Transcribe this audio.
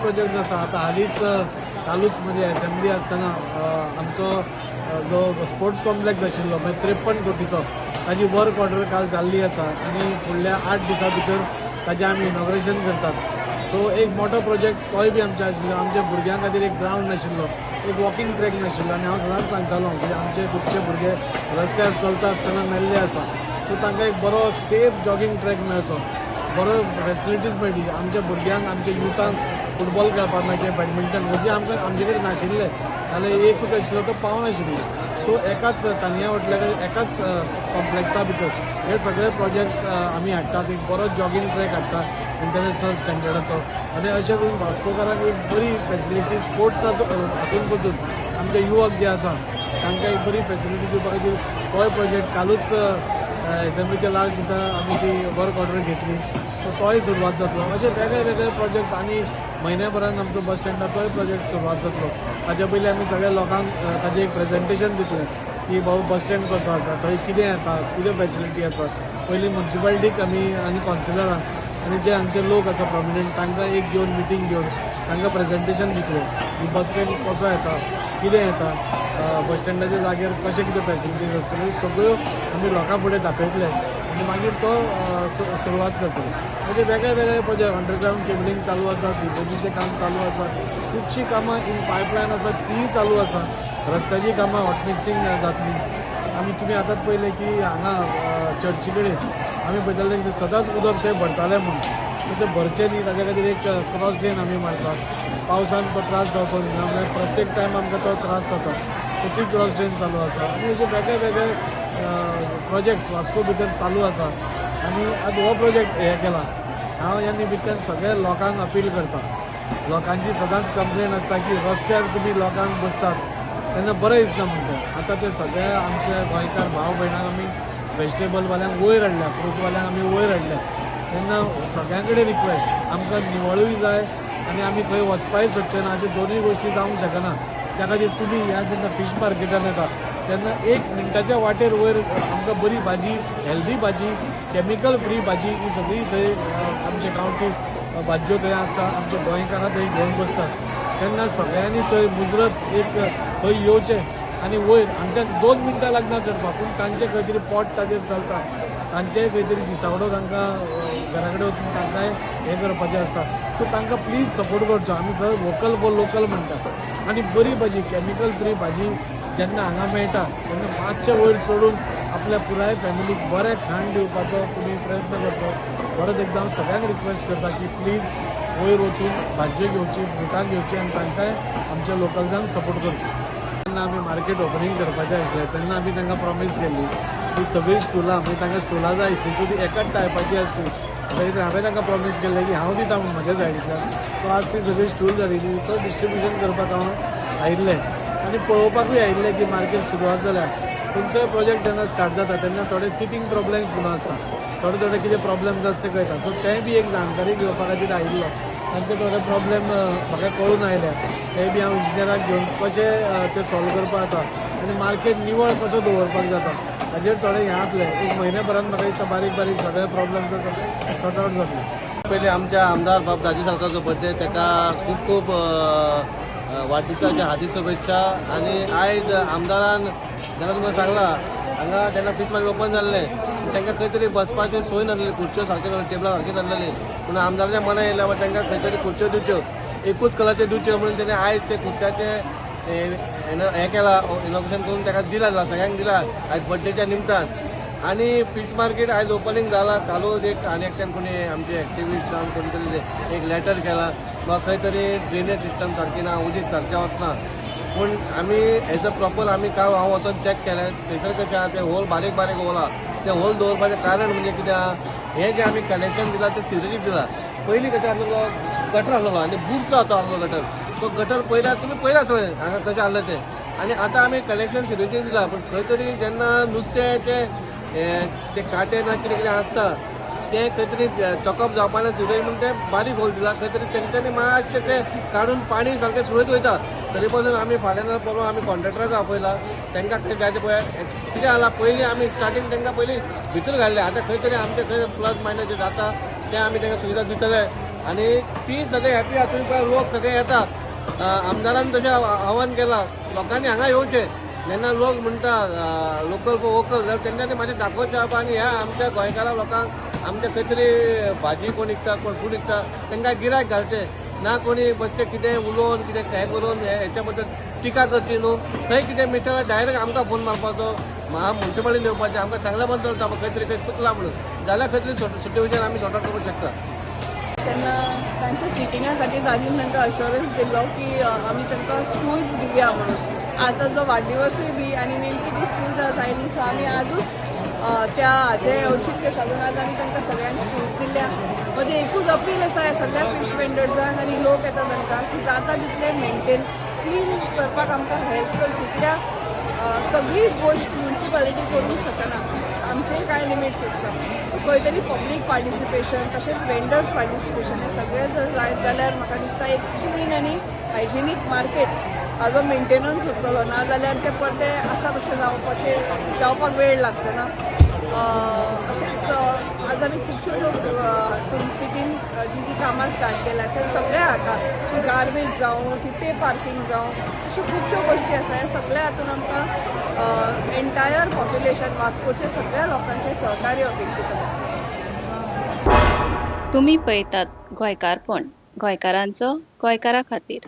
Projects आसा. आतां हालींच कालूच म्हणजे एसेंब्ली आसतना आमचो जो स्पोर्ट्स कॉम्प्लेक्स आशिल्लो, म्हणजे 53 कोटीचो, ताजी वर्क ऑर्डर काल जाल्ली आसा आनी फुडल्या 8 दिसां भितर ताजें आमी इनॉग्रेशन करतात. सो एक मोठो प्रोजेक्ट तोय बी आमचे आशिल्लो. आमच्या भुरग्यां खातीर एक ग्रावंड नाशिल्लो, एक वॉकिंग ट्रॅक नाशिल्लो आनी हांव सदांच सांगतालो की आमचे खुबशे भुरगे रस्त्यार चलता आसतना मेल्ले आसा. सो तांकां एक बरो सेफ जॉगिंग ट्रॅक मेळचो, बरो फेसिलिटीज मेळटी, आमच्या भुरग्यांक, आमच्या युथांक फुटबॉल खेळपाक मेळचें, बॅडमिंटन जे आमकां आमचे कडेन नाशिल्ले, जाल्यार एकूच आशिल्लो तो पावनाशिल्लो. सो एकाच तानिया हॉटेला कडेन, एकाच कॉम्प्लेक्सा भितर हे सगळे प्रोजेक्ट्स आमी हाडटात. एक बरो जॉगिंग ट्रॅक हाडटा इंटरनॅशनल स्टँडर्डाचो आनी अशें करून वास्कोकारांक एक बरी फेसिलिटी, स्पोर्ट्सा हातून पसून आमचे युवक जे आसा तांकां एक बरी फेसिलिटी दिवपा खातीर तोय प्रोजेक्ट कालूच एसेंब्लीच्या लास्ट दिसा आमी ती वर्क ऑर्डर घेतली. सो तोय सुरवात जातलो. अशे वेगळे वेगळे प्रोजेक्ट्स आनी म्हयन्या भरान आमचो बस स्टँडाचोय प्रोजेक्ट सुरवात जातलो. ताजे पयलीं आमी सगळ्या लोकांक ताजें एक प्रेजेंटेशन दितले की बाबा, बस स्टँड कसो आसा, थंय कितें येता, कितें फेसिलिटी आसा. पयलीं मुन्सिपालिटीक आमी आनी कावन्सिलरांक आनी जे आमचे लोक आसा प्रोमिनंट, तांकां एक घेवन, मिटींग घेवन तांकां प्रेजेंटेशन दितले की बस स्टँड कसो येता, कितें येता, बस स्टँडाच्या जाग्यार कशें कितें फेसिलिटीज आसतल्यो, सगळ्यो आमी लोकां फुडें दाखयतले आनी मागीर तो सुरवात करतले. अशे वेगळे वेगळे प्रोजेक्ट, अंडरग्रावंड केबलिंग चालू आसा, सिवरेजीचें काम चालू आसा, खुबशीं कामां इन पायपलायन आसा, तीय चालू आसा. रस्त्याची कामां हॉट मिक्सिंग जातली. आमी तुमी आतांच पळयलें की हांगा चर्ची कडेन आमी पळयताले की सदांच उदक थंय भरतालें म्हूण. सो तें भरचें न्ही ताच्या खातीर एक क्रॉस ड्रेन आमी मारतात. पावसान तो त्रास जावचो न्ही, म्हणल्यार प्रत्येक टायम आमकां तो त्रास जाता. सो ती क्रॉस ड्रेन चालू आसा आनी अशे वेगळे वेगळे प्रोजेक्ट्स वास्को भितर चालू आसा आनी आज हो प्रोजेक्ट हे केला. हांव ह्या निमित्तान सगळ्या लोकांक अपील करता. लोकांची सदांच कंप्लेन आसता की रस्त्यार तुमी लोकांक बसतात तेन्ना बरें दिसना म्हणटा. आतां ते सगळे आमचे गोंयकार भाव भयणांक आमी वेजिटेबलवाल्यांक वयर हाडल्या, फ्रूटवाल्यांक आमी वयर हाडल्या. तेन्ना सगळ्यां कडेन रिक्वेस्ट, आमकां निवळूय जाय आनी आमी खंय वचपाय सोदचे ना, अश्यो दोनूय गोश्टी जावंक शकना. त्या खातीर तुमी ह्या जेन्ना फीश मार्केटान येता तेन्ना एक मिनटाच्या वाटेर वयर आमकां बरी भाजी, हेल्दी भाजी, केमिकल फ्री भाजी, ही सगळी थंय आमचे गांवठी भाजयो थंय आसता. आमच्या गोंयकारां थंय घेवन बसतात. तेन्ना सगळ्यांनी थंय मुजरत एक थंय येवचें आनी वयर हांगच्यान 2 मिनटां लागना चडपाक, पूण तांचें खंय तरी पोट ताजेर चलता, तांचेय खंय तरी दिसावडो तांकां घरा कडेन वचून तांकांय हें करपाचें आसता. सो तांकां प्लीज सपोर्ट करचो. आमी सगळे वोकल फॉर लोकल म्हणटा आनी बरी भाजी, केमिकल फ्री भाजी जेन्ना हांगा मेळटा तेन्ना मातशें वयर चडून आपल्या पुराय फॅमिलीक बरें खाण दिवपाचो तुमी प्रयत्न करचो. परत एकदां हांव सगळ्यांक रिक्वेस्ट करता की प्लीज वयर वचून भाजयो घेवची, फ्रुटां घेवची आनी तांकांय, आमच्या लोकल्सांक सपोर्ट करचो. जेन्ना आमी मार्केट ओपनींग करपाचें आसलें तेन्ना आमी तांकां प्रॉमीस केल्ली की सगळीं स्टुलां, म्हणजे तांकां स्टुलां जाय आसलीं, सो ती एकाच टायपाची आसची. तरी हांवें तांकां प्रॉमीस केल्लें की हांव दिता म्हूण म्हज्या सायडींतल्यान. सो आज ती सगळी स्टूल जाली, सो डिस्ट्रिब्युशन करपाक हांव आयिल्लें आनी पळोवपाकूय आयिल्लें की मार्केट सुरवात जाल्या. खंयचोय प्रोजेक्ट जेन्ना स्टार्ट जाता तेन्ना थोडे टिथींग प्रॉब्लेम्स पुन्हा आसता, थोडे थोडे कितें प्रॉब्लेम्स आसता ते कळटा. सो तेंय बी एक जाणकारी घेवपा खातीर आयिल्लो. तांचे थोडे प्रॉब्लेम म्हाका कळून आयल्या, ते बी हांव इंजिनियराक घेवन कशें ते सॉल्व करपाक जाता आनी मार्केट निवळ कसो दवरपाक जाता हाजेर थोडे हें जातलें. एक म्हयन्या भरान म्हाका दिसता बारीक बारीक सगळे प्रॉब्लेम्स आसा ते सॉर्ट आवट जातले. पयलीं आमच्या आमदार बाब राजू साळकाचो बर्थडे, ताका खूब खूब वाडदिसाच्या हार्दिक शुभेच्छा. आनी आयज आमदारान जेन्ना तुमकां सांगलां, हांगा जेन्ना फीश मार्केट ओपन जाल्लें, तांकां खंय तरी बसपाची सोय नासलेली, खुर्च्यो सारक्यो नासल्यो, टेबलां सारकी नासलेली. पूण आमदाराच्या मनात येयलें, बाबा तांकां खंय तरी खुर्च्यो दिवच्यो, एकूच कलरचे दिवच्यो म्हणून तेणें आयज ते खुर्च्याचे हें केलां, इनॉग्रेशन करून ताका दिला, सगळ्यांक दिला आयज बर्थडेच्या निमतान. आनी फीश मार्केट आयज ओपनींग जाला. कालूच एक आनी एकट्यान कोणी आमचे एक्टिविस्ट जावन कोणी तरी एक लेटर केला, बाबा खंय तरी ड्रेनेज सिस्टम सारकी ना, उदीक सारकें वचना. पूण आमी एज अ प्रॉपर आमी काल हांव वचोन चॅक केलें. थंयसर कशें आहा, ते होल बारीक बारीक होल आहा. ते होल दवरपाचें कारण म्हणजे कितें आहा, हें जें आमी कनेक्शन दिलां तें सिवरेजीक दिलां. पयलीं कशें आसलेलो, गटर आसलेलो आनी बुरसो आतां आसलो गटर. तो गटर पयल्यार तुमी पयला थंय हांगा कशें आसलें तें. आनी आतां आमी कनेक्शन सिवरेजीक दिलां, पूण खंय तरी जेन्ना नुस्त्याचे ते कांटे ना कितें कितें आसता, ते खंय तरी चॉकअप जावपा ना सिवरेज म्हणून ते बारीक होल दिला. खंय तरी तेंच्यांनी मातशें ते काडून पाणी सारकें सुरयत वयता. तरी पासून आमी फाल्यां ना परवां आमी कॉन्ट्रॅक्टराक आपयला. तांकां खंय जाय ते पळय कितें जाला. पयलीं आमी स्टार्टींग तांकां पयलीं भितर घाल्ले. आतां खंय तरी आमचे खंय प्लस मायनस जे जाता ते आमी तांकां सुविधा दितले. आनी ती सगळे हॅपी आसा. तुमी पळय लोक सगळे येता. आमदारान तशें आव्हान केलां लोकांनी हांगा येवचें. जेन्ना लोक म्हणटा लोकल फॉर वोकल, जाल्यार तेंच्यांनी मातशें दाखोवचें बाबा आनी ह्या आमच्या गोंयकारा लोकांक आमच्या खंय तरी भाजी कोण विकता, कोण फूड विकता, तांकां गिरायक घालचें ना. कोणी बसचें कितें उलोवन कितें हें करून हेच्या बद्दल टिका करची न्हू. खंय कितें मिसळ डायरेक्ट आमकां फोन मारपाचो, म्युन्सिपालिटीन येवपाचें, आमकां सांगल्यार बंद चलता खंय तरी खंय चुकलां म्हणून, जाल्यार खंय तरी सिट्युएशन आमी सॉर्ट आउट करूंक शकता. तेन्ना तांच्या सिटिंगा खातीर दाजीन तांकां अश्योरन्स दिल्लो की आमी तांकां स्टुल्स दिवया म्हणून. आज ताजो वाडदिवसूय बी आनी नेमकी ती स्टुल्स आज आयली. सो आमी आजूच त्या हाजे औचित्य सादून आज आमी तांकां सगळ्यांक स्टुल्स दिल्या. म्हजें एकूच अपील आसा ह्या सगळ्या फिश वेंडर्सांक आनी लोक येता तांकां की जाता तितलें मेंटेन क्लीन करपाक आमकां हेल्प करची, कित्याक सगळी गोश्ट म्युनिसिपालिटी करूंक शकना. आमचेय कांय लिमिट्स आसता. खंय तरी पब्लीक पार्टिसिपेशन तशेंच वेंडर्स पार्टिसिपेशन हे सगळें जर जायत जाल्यार म्हाका दिसता एक क्लीन आनी हायजिनीक मार्केट हाजो मेंटेनन्स उरतलो. ना जाल्यार ते परते आसा तशें जावपाचें जावपाक वेळ लागचो ना. अशेंच आज आमी खुबश्यो ज्यो सिटीन जी जी कामां स्टार्ट केल्या त्या सगळ्या हाका ती गार्बेज जावं, ती पे पार्कींग जावं, अश्यो खुबश्यो गोश्टी आसा. ह्या सगळ्या हातून आमकां एंटायर पॉप्युलेशन वास्कोचे सगळ्या लोकांचें सहकार्य अपेक्षीत आसा. तुमी पळयतात गोंयकारपण, गोंयकारांचो गोंयकारा खातीर.